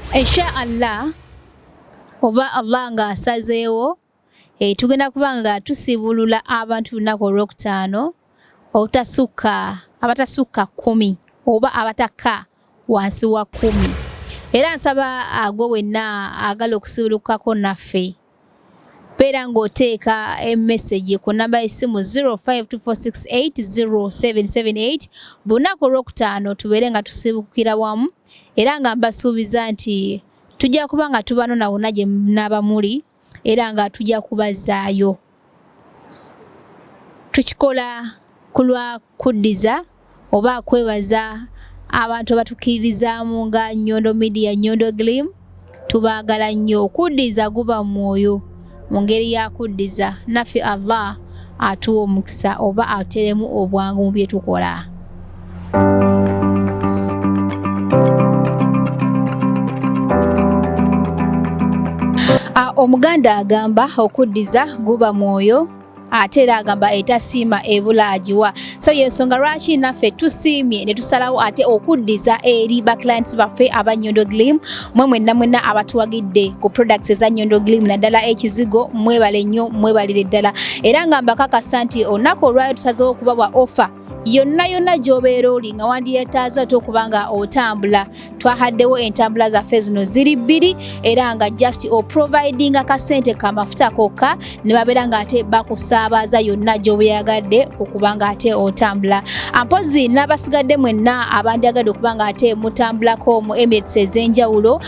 Insha Allah oba Allah nga asazeewo e, tugenda kuba nga tusibulula abantu lunaku olwokutaano obutasukka abatasukka kkumi oba abatakka wansi wa kkumi era nsaba agwe wenna agala okusibulukako naffe beera ng'oteeka emessage ku namba y'essimu 0524680778 bunaku olwokutaano tubeere nga tusibukira wamu era nga mbasuubiza nti tujja kuba nga tubanona wonna gye munaaba muli era nga tujja kubazzaayo. Tukikola ku lwa kuddiza oba kwebaza abantu abatukkiririzaamu nga Nyondo Media, Nyondo Gleam, tubaagala nnyo. Okuddiza guba mwoyo mu ngeri ya kuddiza naffe Allah atuwa omukisa oba ateremu obwangu mu bye tukola. Omuganda agamba okuddiza guba mwoyo ate era agamba etasiima ebula agiwa so yensonga lwaki naffe tusiimye ne tusalawo ate okuddiza eri ba clients baffe aba Nyondo Gleam mwe mwenna mwenna abatuwagidde ku products eza Nyondo Gleam naddala ekizigo mwebale nnyo mwebalire ddala era nga mbakakasa nti olunaku olwayo tusazeewo okubawa offer yonna yonna gy'obeera oli nga wandyetaaze ate okuba nga otambula twahaddewo entambula zaffe zino ziri bbiri era nga just oprovidinga kasente ka mafuta kokka ne babeera nga ate bakusaabaza yonna gy'obeyagadde okuba nga ate otambula ampozi n'abasigadde mwenna abandyagadde okuba nga ate mutambulako mu Emirates ez'enjawulo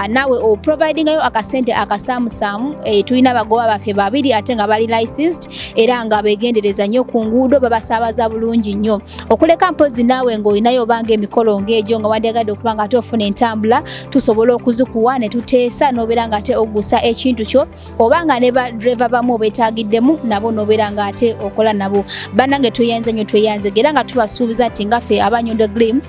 naawe oprovidingayo akasente akasaamusaamu eh, tulina abagoba baffe babiri ate nga bali licensed era nga begendereza nnyo ku nguudo babasaabaza bulungi nnyo okuleka mpozi naawe ng'olinayo obanga emikolo ng'egyo nga wandyagadde okuba nga ate ofuna entambula tusobola okuzikuwa ne tuteesa n'obeera nga ate oggusa ekintu kyo oba nga ne ba driver bamu obetaagiddemu nabo n'obeera nga ate okola nabo bannange tweyanze nnyo tweyanze era nga tubasuubiza nti nga ffe abanyondo glim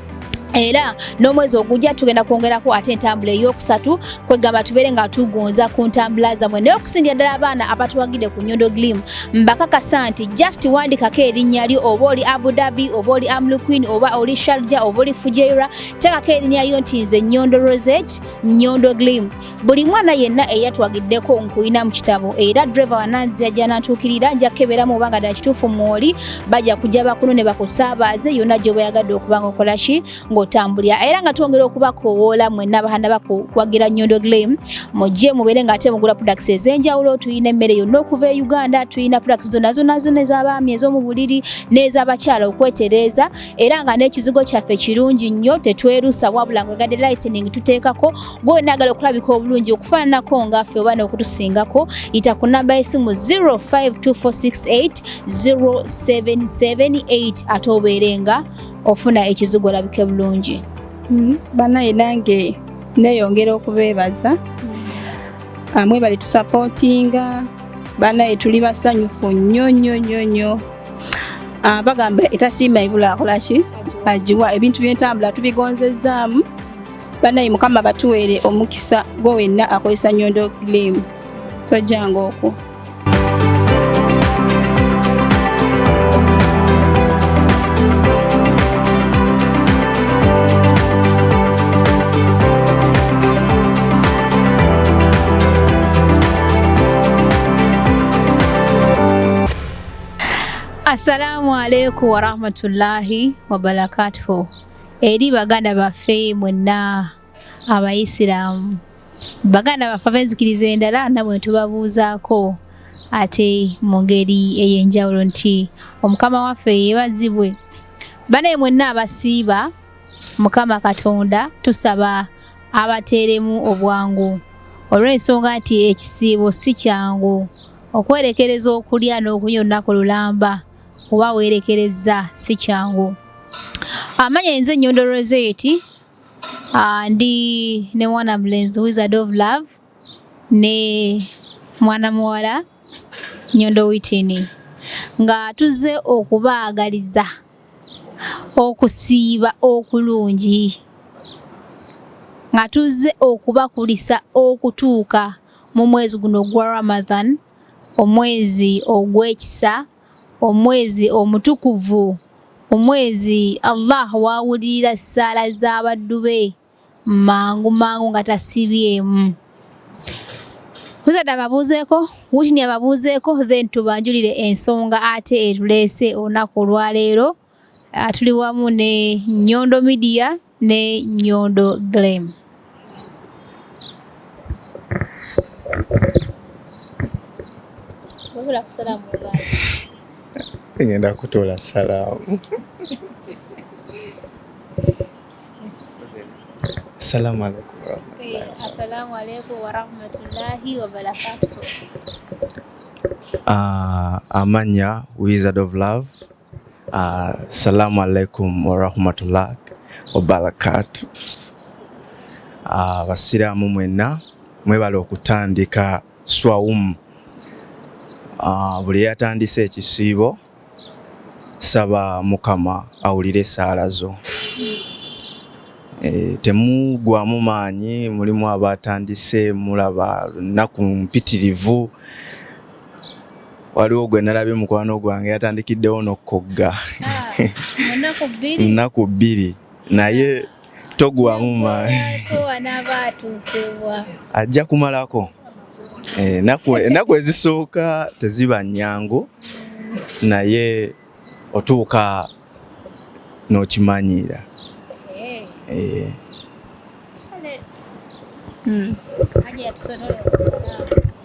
era n'omwezi ogujja tugenda kwongerako ate entambula eyokusatu kwegamba tubeere nga tugonza ku ntambula zammwe naye okusingira ddala abaana abatuwagidde ku nyondo glim mbakakasa nti just wandikako erinnya lyo oba oli abu dhabi oba oli amlu queen oba oli sharja oba oli fujaira teekako erinnya lyo nti nze nyondo rosette nyondo glim buli mwana yenna eyatwagiddeko nkuyina mu kitabo era driver wananzi ajja natuukirira nja kukeberamu oba nga ddala kituufu mwoli bajja kujja bakuno ne bakusaabaaze yonna gy'oba yagadde okuba nga okola ki ng'otambulira era nga twongera okubakoowoola mwenna abahanda bakuwagira Nyondo Glam mujje mubeere nga ate mugula products ez'enjawulo tulina emmere yonna okuva e Uganda tulina products zonna zonna zonna ez'abaami ez'omu buliri n'ez'abakyala okwetereeza era nga n'ekizigo kyaffe kirungi nnyo tetwerusa wabula nga gadde lightening tuteekako gwe wenna agala okulabika obulungi okufaananako nga ffe oba n'okutusingako yita ku namba y'essimu 0524680778 ate obeere nga ofuna ekizigo olabike bulungi. Banaye nange neyongera okubeebaza ah, mwebale tusapootinga banaye tuli basanyufu nnyo nnyo nnyo nnyo ah, bagamba etasiima ebula akolaki agiwa ebintu byentambula tubigonzezzaamu banaye mukama batuweere omukisa gwe wenna akozesa nyondo glim tojjanga okwo. Assalamu alaikum warahmatullahi wabarakatuhu eri baganda baffe mwenna abayisiraamu baganda baffe ab'enzikiriza endala namwe tubabuuzaako ate mu ngeri ey'enjawulo nti omukama waffe yeebazibwe banaye mwenna abasiiba mukama katonda tusaba abateeremu obwangu olw'ensonga nti ekisiibo si kyangu okwerekereza okulya n'okunywa olunaku lulamba oba weerekerezza si kyangu amanya nze Nyondo Rosette ndi ne mwana mulenzi Wizard of Love ne mwana muwala Nyondo Witini nga tuzze okubaagaliza okusiiba okulungi nga tuzze okubakulisa okutuuka mu mwezi guno ogwa Ramadhan omwezi ogw'ekisa omwezi omutukuvu, omwezi Allah w'awulirira ssaala z'abaddu be. mangu mangu nga tasibyemu. Muzadde ababuuzeeko, Whitney ababuuzeeko, then tubanjulire ensonga ate etuleese olunaku olwaleero. Tuli wamu ne Nyondo Media ne Nyondo Glam. Ngenda kutola salaamu. Assalamu alaikum. Assalamu alaikum warahmatullahi wabarakatuh. Amanya Wizard of Love. Assalamu alaikum warahmatullahi wabarakatuh. Abasiraamu mwenna mwebale okutandika swawumu. Buli yatandise ekisiibo saba Mukama awulire essaala zo. Temugwamu maanyi, mulimu abatandise mulaba lunaku mpitirivu. Waliwo gwe nalabye mukwano gwange yatandikiddewo n'okukogga nnaku bbiri, naye togwamu maanyi, ajja kumalako. Ennaku ezisooka teziba nnyangu, naye otuuka n'okimanyiira.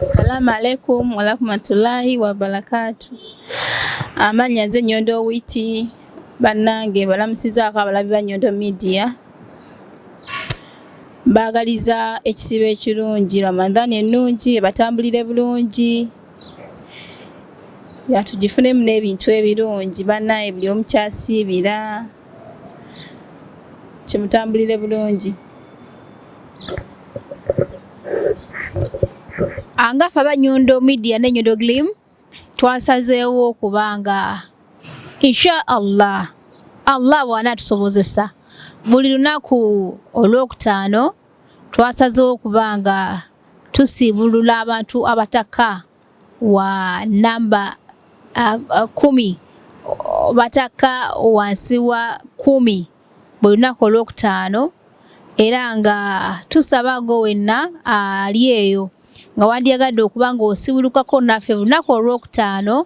Salamu alaikum warahmatullahi wabarakatuh. Amannya nze Nyondo Witi, bannange balamusizaako abalabi ba Nyondo Media. Mbaagaliza ekisiibo ekirungi, Ramadhan ennungi, ebatambulire bulungi, yatugifunemu n'ebintu ebirungi. Bannaye buli omu kyasiibira kimutambulire bulungi. Nga ffe aba Nyondo Media ne Nyondo Glam twasazeewo okubanga insha Allah, Allah bw'anaatusobozesa, buli lunaku olwokutaano twasazeewo okubanga tusiibulula abantu abataka wa namba 10, bataka wansi wa 10 buli lunaku olwokutaano, era nga tusaba go wenna ali eyo nga wandyagadde okuba ng'osibulukako naffe lunaku olwokutaano,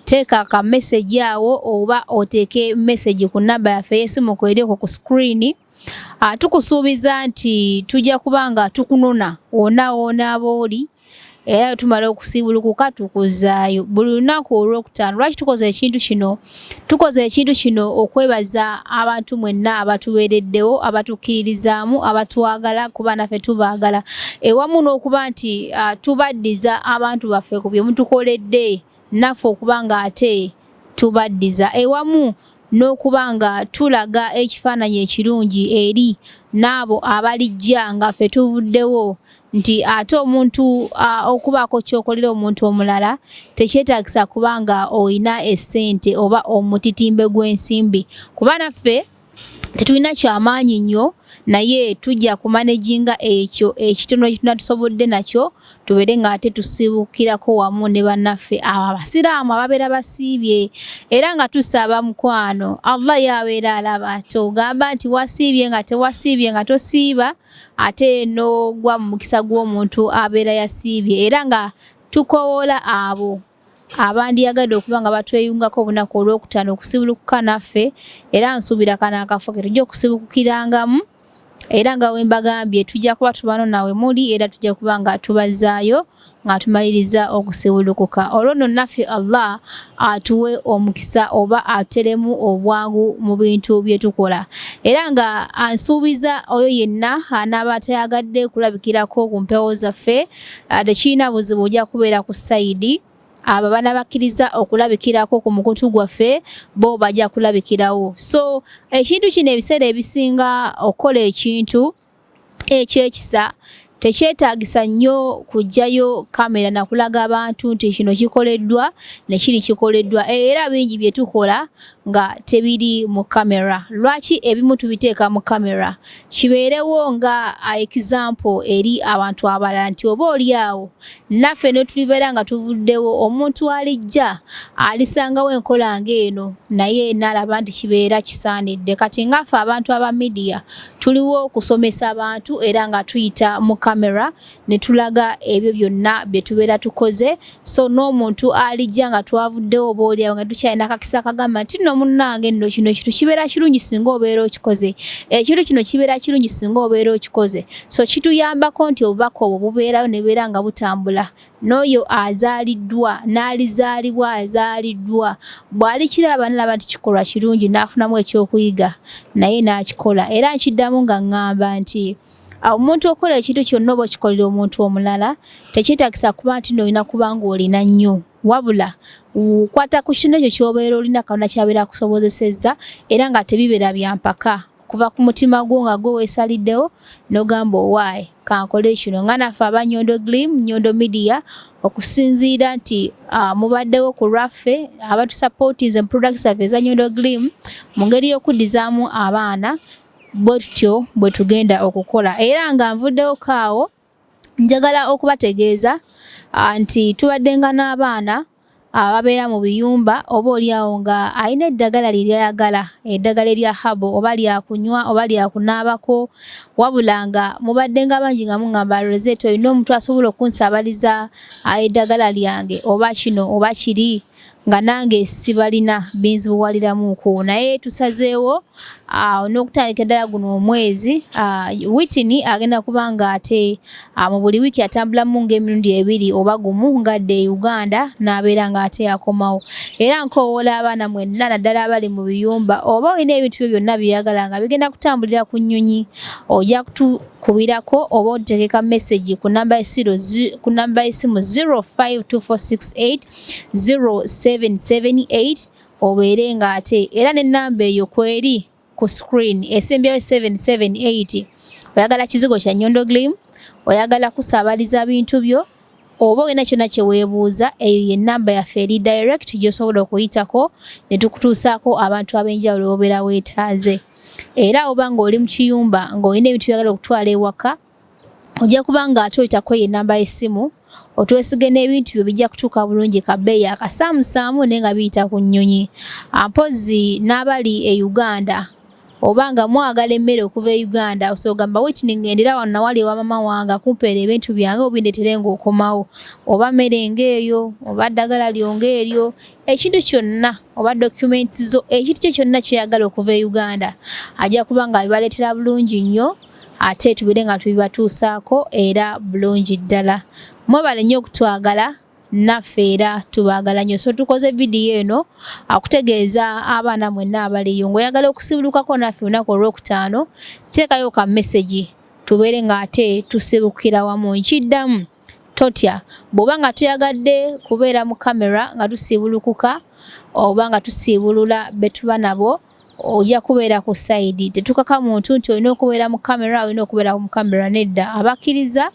teeka ka message awo oba oteeke message ku namba yaffe ey'essimu kweri okwo ku screen. Tukusuubiza nti tujja kuba nga tukunona wonna woonaaba oli, era tumala okusiibulukuka tukuzaayo buli lunaku olwokutaano. Lwaki tukoze ekintu kino? Tukoze ekintu kino okwebaza abantu mwenna abatuweereddewo, abatukkiririzaamu, abatwagala, kuba naffe tubaagala, ewamu n'okuba nti tubaddiza abantu baffe ku bye mutukoledde naffe okuba nga ate tubaddiza, ewamu n'okuba nga tulaga ekifaananyi ekirungi eri n'abo abalijja nga ffe tuvuddewo, nti ate omuntu okubaako ky'okolera omuntu omulala tekyetaagisa kubanga olina essente oba omutitimbe gw'ensimbi, kuba naffe tetulina kyamaanyi nnyo, naye tujja kumanaginga ekyo ekitono ekitunaatusobodde nakyo, tubeere nga ate tusiibukirako wamu ne bannaffe abo abasiraamu ababeera basiibye. Era nga tusaba mukwano, Allah y'abeera alaba, togamba nti wasiibye nga tewasiibye, nga tosiiba ate n'ogwa mu mukisa gw'omuntu abeera yasiibye. Era nga tukowoola abo abandyagadde okuba nga batweyungako olunaku olwokutaano okusibulukuka naffe, era nsuubira kano akafo ke tujja okusibukukirangamu, era nga we mbagambye tujja kuba tubano nawe muli, era tujja kuba nga tubazaayo nga tumaliriza okusibulukuka. Olwo nno naffe Allah atuwe omukisa oba atuteremu obwangu mu bintu bye tukola. Era nga ansuubiza oyo yenna anaaba atayagadde kulabikirako ku mpewo zaffe, tekirina buzibu, ojja kubeera ku sayidi. Abo banabakkiriza okulabikirako ku mukutu gwaffe bo bajja kulabikirawo. So ekintu kino ebiseera ebisinga okukola ekintu ekyekisa Tekyetaagisa nnyo kuggyayo kamera na kulaga abantu nti kino kikoleddwa ne kiri kikoleddwa, era bingi bye tukola nga tebiri mu kamera. Lwaki ebimu tubiteeka mu kamera? Kibeerewo nga example eri abantu abalala nti oba oli awo naffe ne tulibeera nga tuvuddewo, omuntu alijja alisangawo enkola ng'eno naye n'alaba nti kibeera kisaanidde. Kati ngaffe abantu aba media tuliwo okusomesa abantu era nga tuyita mu kamera ne tulaga ebyo byonna bye tubeera tukoze. So n'omuntu alijja nga twavuddewo oba oli awo nga tukyalina akakisa akagamba nti nno munnange nno kino ekintu kibeera kirungi singa obeera okikoze, ekintu kino kibeera kirungi singa obeera okikoze. So kituyambako nti obubaka obwo bubeerayo ne bubeera nga butambula, n'oyo azaaliddwa n'alizaalibwa azaaliddwa bw'alikiraba n'alaba nti kikolwa kirungi n'afunamu ekyokuyiga naye n'akikola. Era nkiddamu nga ŋŋamba nti omuntu okola ekintu kyonna oba okikolera omuntu omulala tekyetaagisa kuba nti nno olina kuba ng'olina nnyo, wabula okwata ku kino ekyo ky'obeera olina Katonda ky'abeera akusobozesezza, era nga tebibeera bya mpaka kuva ku mutima gwo nga gwe weesaliddewo n'ogamba owaaye kankole kino. Nga naffe aba Nyondo Glim, Nyondo Media, okusinziira nti mubaddewo ku lwaffe abatusupportinze mu products zaffe eza Nyondo Glim mu ngeri y'okuddizaamu abaana, bwe tutyo bwe tugenda okukola. Era nga nvuddewoko awo, njagala okubategeeza nti tubaddenga n'abaana ababeera mu biyumba, oba oli awo nga alina eddagala lye ly'ayagala, eddagala erya herbal oba lyakunywa oba lyakunaabako, wabula nga mubaddenga bangi nga muŋŋamba, "Rosette, olina omuntu asobola okunsaabaliza eddagala lyange oba kino oba kiri?" Nga nange sibalina, binzibuwaliramuko, naye tusazeewo n'okutandika ddala guno omwezi, Whitney agenda kuba nga ate mu buli wiiki atambulamu ng'emirundi ebiri oba gumu ng'adda e Uganda n'abeera ng'ate akomawo. Era nkoowoola abaana mwenna, naddala abali mu biyumba, oba olina ebintu byo byonna by'oyagala nga bigenda kutambulira ku nnyonyi, ojja kutukubirako oba oteekeka message ku namba y'essimu 052468 0778, obeere ng'ate era n'ennamba eyo kweri ku screen esembyayo 778. Oyagala kizigo kya Nyondo Glim, oyagala kusaabaliza bintu byo, oba olina kyonna kye weebuuza, eyo ye nnamba yaffe eri direct gy'osobola okuyitako ne tukutuusaako abantu ab'enjawulo b'obeera weetaaze. Era oba ng'oli mu kiyumba ng'olina ebintu by'oyagala okutwala ewaka, ojja kuba nga ate oyitako eyo ennamba y'essimu, otwesige n'ebintu byo bijja kutuuka bulungi ka bbeeyi akasaamusaamu naye nga biyita ku nnyonyi. Mpozzi n'abali e Uganda, oba nga mwagala emmere okuva e Uganda, osobola ogamba, "Whitney, ŋŋendera wano nawali ewa mama wange akumpeera ebintu byange obindeetere ng'okomawo," oba mmere ng'eyo oba ddagala lyo ng'eryo, ekintu kyonna oba documents zo, ekintu kyo kyonna ky'oyagala okuva e Uganda, ajja kuba nga abibaleetera bulungi nnyo ate tubeere nga tubibatuusaako era bulungi ddala. Mwebale nnyo okutwagala, naffe era tubaagala nnyo. So tukoze vidiyo eno akutegeeza abaana mwenna abaliyo ng'oyagala okusibulukako naffe olunaku olwokutaano, teekayo ka message tubeere ng'ate tusibukira wamu. Nkiddamu, totya bw'oba nga toyagadde kubeera mu kamera nga tusiibulukuka oba nga tusiibulula be tuba nabo, ojja kubeera ku side. Tetukaka muntu nti olina okubeera mu kamera, olina okubeera mu kamera, nedda. Abakkiriza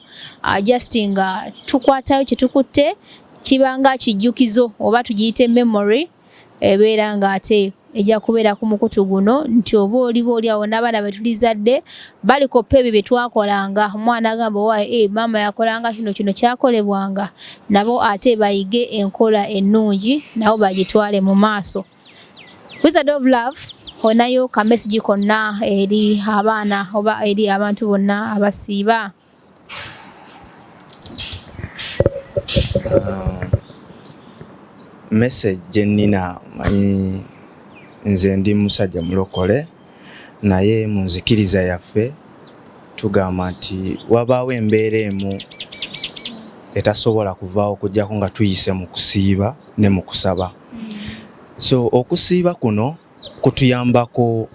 just nga tukwatayo kye tukutte kibanga kijjukizo oba tugiyite memory, ebeera ng'ate ejja kubeera ku mukutu guno nti oba oliba oli awo n'abaana be tulizadde balikopa ebyo bye twakolanga. Omwana agamba, "Owaaye, maama yakolanga kino, kino kyakolebwanga," nabo ate bayige enkola ennungi nabo bagitwale mu maaso. Wizard of Love, onayo ka message konna eri abaana oba eri abantu bonna abasiiba? Message gye nnina, manyi nze ndi musajja mulokole, naye mu nzikiriza yaffe tugamba nti wabaawo embeera emu etasobola kuvaawo okuggyako nga tuyise mu kusiiba ne mu kusaba. So okusiiba kuno kutuyambako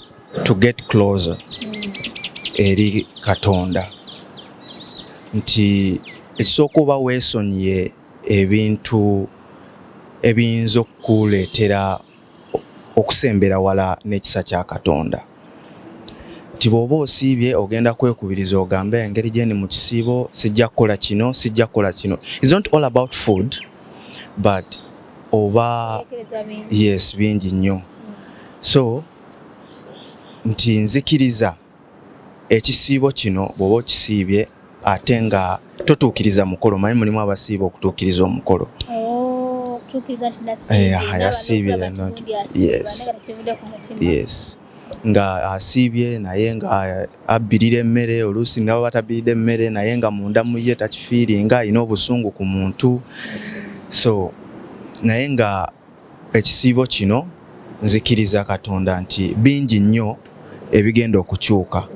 to get closer eri Katonda, nti ekisooka oba weesonyiye ebintu ebiyinza okukuleetera okusembera wala n'ekisa kya Katonda. Nti bw'oba osiibye ogenda kwekubiriza ogambe, engeri gyendi mu kisiibo sijja kukola kino, sijja kukola kino. It's not all about food, but oba yes, bingi nnyo. So nti nzikiriza ekisiibo kino bw'oba okisiibye ate nga totuukiriza mukolo, manyi mulimu abasiiba okutuukiriza omukolo. Oh, yasiibye, yes, nga asiibye naye nga abbirira emmere, oluusi nga baba tabbiridde emmere naye nga munda mu ye takifiiringa, alina obusungu ku muntu. So naye nga ekisiibo kino nzikiriza Katonda nti bingi nnyo ebigenda okukyuka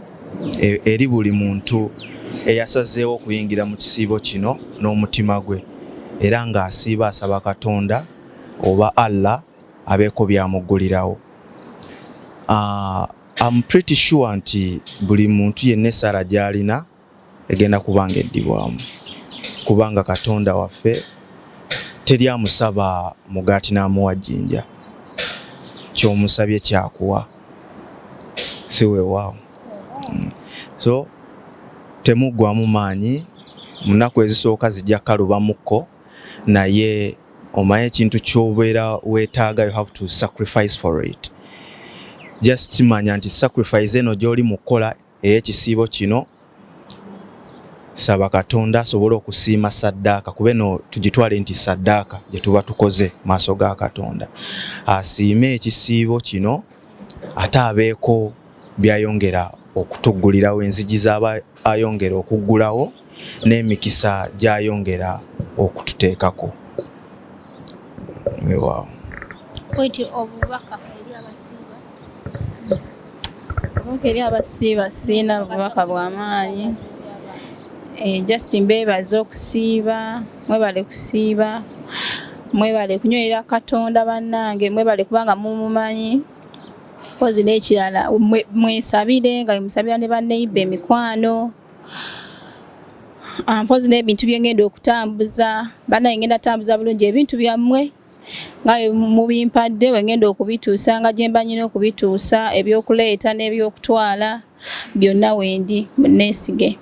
eri buli muntu eyasazeewo okuyingira mu kisiibo kino n'omutima gwe, era ng'asiiba asaba Katonda oba Allah abeeko byamuggulirawo. I'm pretty sure nti buli muntu yenna essala gy'alina egenda kubanga eddibwamu, kubanga Katonda waffe teri amusaba mugaati n'amuwa jjinja, ky'omusabye kyakuwa, si weewaawo. So temuggwamu maanyi, mu nnaku ezisooka zijja kalubamukko, naye omanye ekintu ky'obeera weetaaga, you have to sacrifice for it. Just manya nti sacrifice eno gy'oli mu kukola ey'ekisiibo kino, saba Katonda asobole okusiima saddaaka, kuba eno tugitwale nti saddaaka gye tuba tukoze maaso ga Katonda, asiime ekisiibo kino ate abeeko byayongera okutuggulirawo, enzigi z'aba ayongera okuggulawo n'emikisa gy'ayongera okututeekako. Weewaawo. Obubaka eri abasiiba? Obubaka eri abasiiba, siina bubaka bw'amaanyi. Just mbeebaza okusiiba, mwebale kusiiba, mwebale kunywerera Katonda bannange, mwebale kubanga mumumanyi. Mpozi n'ekirala, mwesabire nga musabira ne banneiba, emikwano. Mpozi n'ebintu byengenda okutambuza, bannange ngenda tambuza bulungi ebintu byammwe nga mubimpadde, wengenda okubituusa nga gye mba nyina okubituusa, ebyokuleeta n'ebyokutwala byonna wendi, munneesige.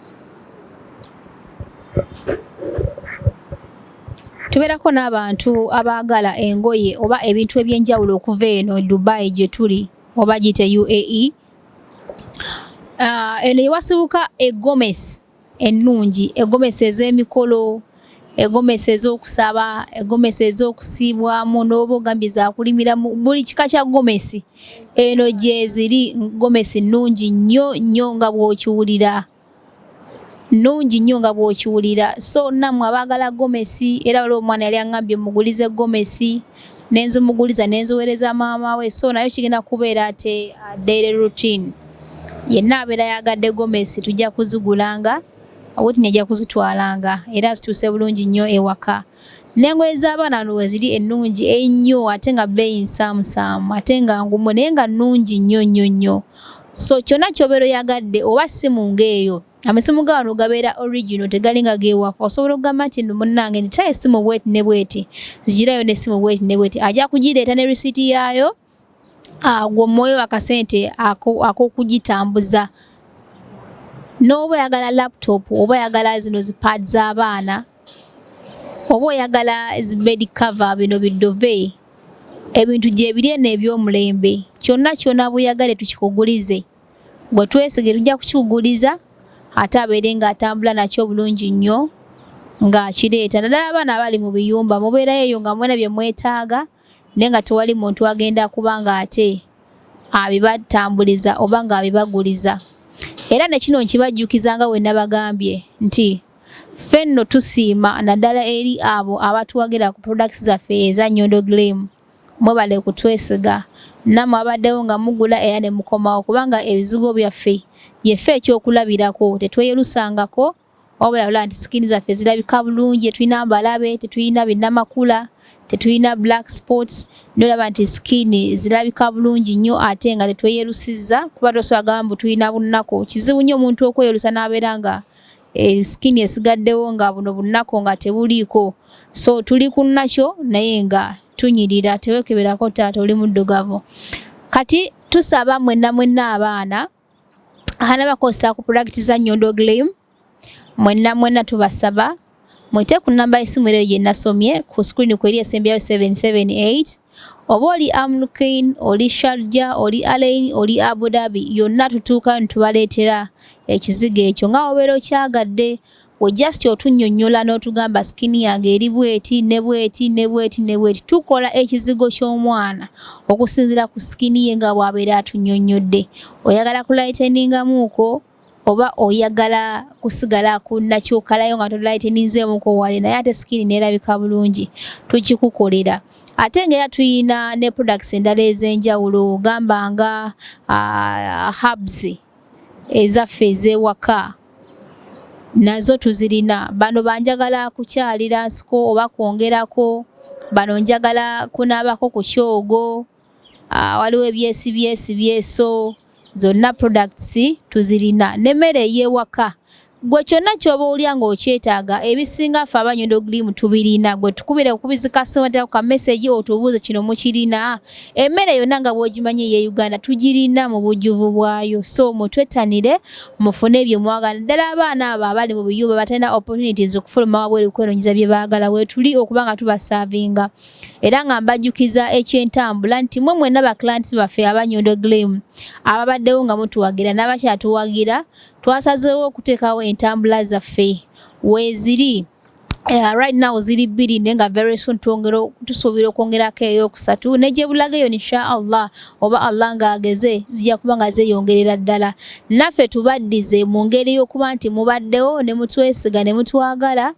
Tubeerako n'abantu abaagala engoye oba ebintu ebyenjawulo okuva eno Dubai gye tuli oba giyite UAE. Eno yewasibuka egomesi ennungi, egomesi ez'emikolo, egomesi ez'okusaba, egomesi ez'okusiibwamu, n'oba ogambye zakulimiramu, buli kika kya gomesi eno gyeziri. Gomesi nnungi nnyo nnyo nga bw'okiwulira, nnungi nnyo nga bw'okiwulira. So nammwe abaagala gomesi, era waliwo omwana yali aŋŋambye mugulize gomesi, nenzimuguliza nenziweereza maama we. So nayo kigenda kubeera ate daily routine, yenna abeera yagadde gomesi tujja kuzigulanga, Whitney ajja kuzitwalanga era zituuse bulungi nnyo ewaka. N'engoye z'abaana wano weziri ennungi ennyo ate nga bbeeyi nsaamusaamu ate nga ngumu naye nga nnungi nnyo nnyo nnyo. So kyonna ky'obeera oyagadde, oba simu ng'eyo, amasimu ga wano gabeera original, tegali nga geewaffe. Osobola okugamba nti nno munnange nditayo essimu bweti ne bweti, zigirayo n'essimu bweti ne bweti, ajja kugireeta ne risiiti yaayo, gwo omwoyo akasente ak'okugitambuza. N'oba oyagala laptop, oba oyagala zino zi pad z'abaana, oba oyagala zi bed cover, bino bi duvet, ebintu gyebiri eno eby'omulembe, kyonna kyonna bw'oyagale tukikugulize, gwe twesige tujja kukikuguliza ate abeere ng'atambula nakyo bulungi nnyo ng'akireeta. Naddala abaana abali mu biyumba, mubeerayo eyo nga mwena bye mwetaaga naye nga tewali muntu agenda kuba ng'ate abibatambuliza oba ng'abibaguliza. Era ne kino nkibajjukiza nga we nabagambye nti ffe nno tusiima naddala eri abo abatuwagira ku products zaffe eza Nyondo Glam. Mwebale kutwesiga, nammwe abaddewo nga mugula era ne mukomawo, kubanga ebizigo byaffe yeffe ekyokulabirako, tetweyerusangako wabula olaba nti skin zaffe zirabika bulungi, tetulina mbalabe, tetulina binnamakula, tetulina black spots, nolaba nti skin zirabika bulungi nnyo ate nga tetweyerusizza, kuba tosobola gamba mbu tulina bunnaku. Kizibu nnyo omuntu okweyerusa n'abeera nga skin esigaddewo nga buno bunnaku nga tebuliiko. So tuli ku nakyo naye nga tunyirira, tewekeberako taata oli muddugavu. Kati tusaba mwenna mwenna abaana Abakozesa ku product za Nyondo Glim, mwenna mwenna tubasaba mwete ku namba y'essimu eyo gye nasomye ku screen kweri esembyayo 778. Oba oli Umm Al Quwain, oli Sharjah, oli Al Ain, oli Abu Dhabi, yonna tutuukayo ne tubaleetera ekizigo ekyo nga obeera okyagadde. We just otunnyonnyola n'otugamba, "Skin yange eri bweti ne bweti ne bweti ne bweti." Tukola ekizigo ky'omwana okusinziira ku skin ye nga bw'abeera atunnyonnyodde. Oyagala kulighteningamuuko oba oyagala kusigala ku nakyokalayo nga tolighteninzeemuko wale, naye ate skin neerabika bulungi, tukikukolera. Ate nga era tuyina ne products endala ez'enjawulo, gamba nga herbs ezaffe ez'ewaka, nazo tuzirina. Bano banjagala kukyalira nsiko oba kwongerako, bano njagala kunaabako ku kyogo, waliwo ebyesi byesi byeso, zonna products tuzirina, n'emmere ey'ewaka. Gwe kyonna ky'oba olya ng'okyetaaga, ebisinga ffe aba Nyondo Glim tubirina. Gwe tukubire bukubizi kasima ka message otubuuze, "Kino mukirina?" Emmere yonna nga bw'ogimanyi ey'e Uganda tugirina mu bujjuvu bwayo. So mutwettanire mufune ebyo mwagala. Ddala abaana abo abali mu biyumba batalina opportunities okufuluma wabweru kwenonyeza bye baagala, weetuli okuba nga tubasaavinga. Era nga mbajjukiza ekyentambula nti mwe mwenna ba clients baffe aba Nyondo Glim ababaddewo nga mutuwagira n'abakyatuwagira, twasazeewo okuteekawo entambula zaffe weeziri. Right now ziri bbiri, naye nga very soon twongera, tusuubira okwongerako eyokusatu ne gye bulaga eyo, insha Allah, oba Allah ng'ageze, zijja kuba nga zeeyongerera ddala. Naffe tubaddize mu ngeri y'okuba nti mubaddewo ne mutwesiga ne mutwagala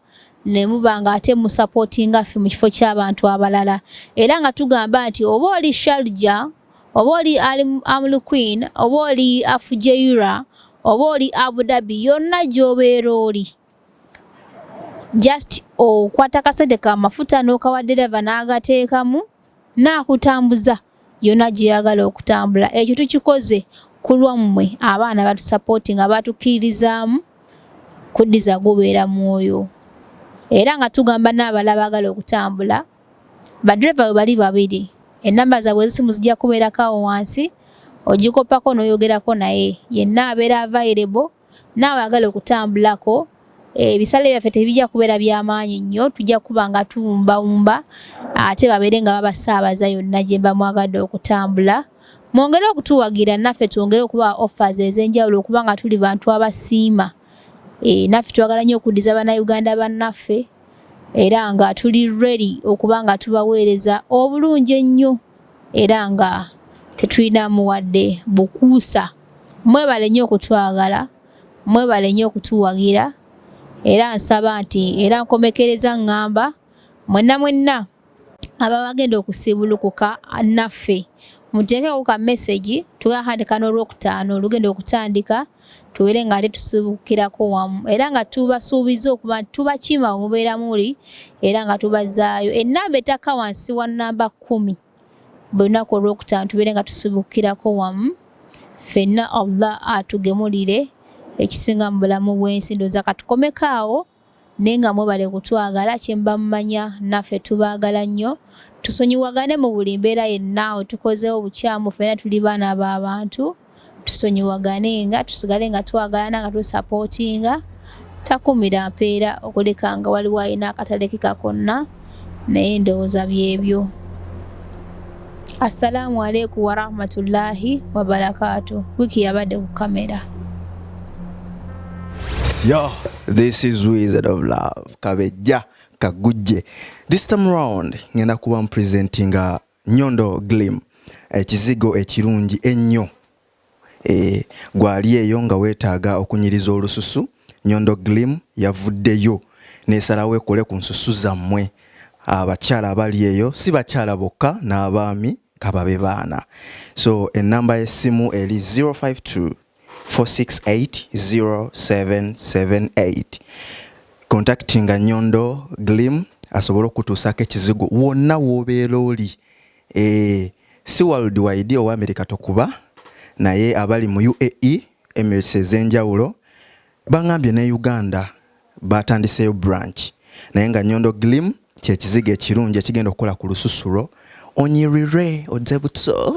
ne muba nga ate musupportinga ffe mu kifo ky'abantu abalala. Era nga tugamba nti oba oli Sharjah, oba oli Umm Al Quwain, oba oli Fujairah, oba oli Abu Dhabi, yonna gy'obeera oli, just okwata kasente ka mafuta n'okawa ddereva n'agateekamu n'akutambuza yonna gy'oyagala okutambula. Ekyo tukikoze ku lwammwe abaana batusupportinga, batukkiririzaamu kuddiza gubeera mwoyo. Era nga tugamba n'abalala baagala okutambula, baddereeva bwe bali babiri, ennamba zaabwe ez'essimu zijja kubeerako awo wansi, ogikopako n'oyogerako naye yenna abeera available. Naawe ayagala okutambulako, ebisale byaffe tebijja kubeera byamaanyi nnyo, tujja kuba nga tuwumbawumba ate babeere nga babasaabaza yonna gye mba mwagadde okutambula. Mwongere okutuwagira naffe twongere okubawa offers ez'enjawulo, okuba nga tuli bantu abasiima. Naffe twagala nnyo okuddiza Bannayuganda bannaffe, era nga tuli ready okuba nga tubaweereza obulungi ennyo, era nga tetulinamu wadde bukuusa. Mwebale nnyo okutwagala, mwebale nnyo okutuwagira. Era nsaba nti, era nkomekereza ŋŋamba mwenna mwenna ababagenda okusiibulukuka naffe, muteekeko ka message tugatandika n'Olwokutaano olugenda okutandika, tubeere nga ate tusiibukirako wamu. Era nga tubasuubiza okuba nti tubakima we mubeera muli, era nga tubazaayo ennamba etakka wansi wa namba 10 buli lunaku Olwokutaano, tubeere nga tusibukirako wamu ffenna. Allah atugemulire ekisinga mu bulamu bw'ensi. Ndowooza katukomeko awo, naye nga mwebale kutwagala. Kye muba mumanya, naffe tubaagala nnyo. Tusonyiwagane mu buli mbeera yenna we tukozeewo obukyamu, ffenna tuli baana b'abantu. Tusonyiwagane nga tusigale nga twagalana, nga tusupportinga. Takumira mpeera okuleka nga waliwo alina akatalekeka konna, naye ndowooza byebyo. Assalaamu alaikum warahmatullahi wabarakaatu. Wiiki yabadde ku kamera. Yo, this is Wizard of Love Kabejja Kagujje. This time round ngenda kuba mpresentinga Nyondo Glim, ekizigo ekirungi ennyo. Gwali eyo nga weetaaga okunyiriza olususu, Nyondo Glim yavuddeyo nesalawo ekole ku nsusu zammwe abakyala abali eyo, si bakyala bokka, n'abaami kababe baana. So enamba y'essimu eri 052 468 0778. Contactinga Nyondo Glim asobole okutuusaako ekizigo wonna w'obeera oli. Si world wide, owa America tokuba, naye abali mu UAE, Emirates ez'enjawulo, baŋŋambye ne Uganda batandiseeyo branch. Naye nga Nyondo Glim kyekizigo ekirungi ekigenda okukola ku lususu lwo, onyirire, odde buto.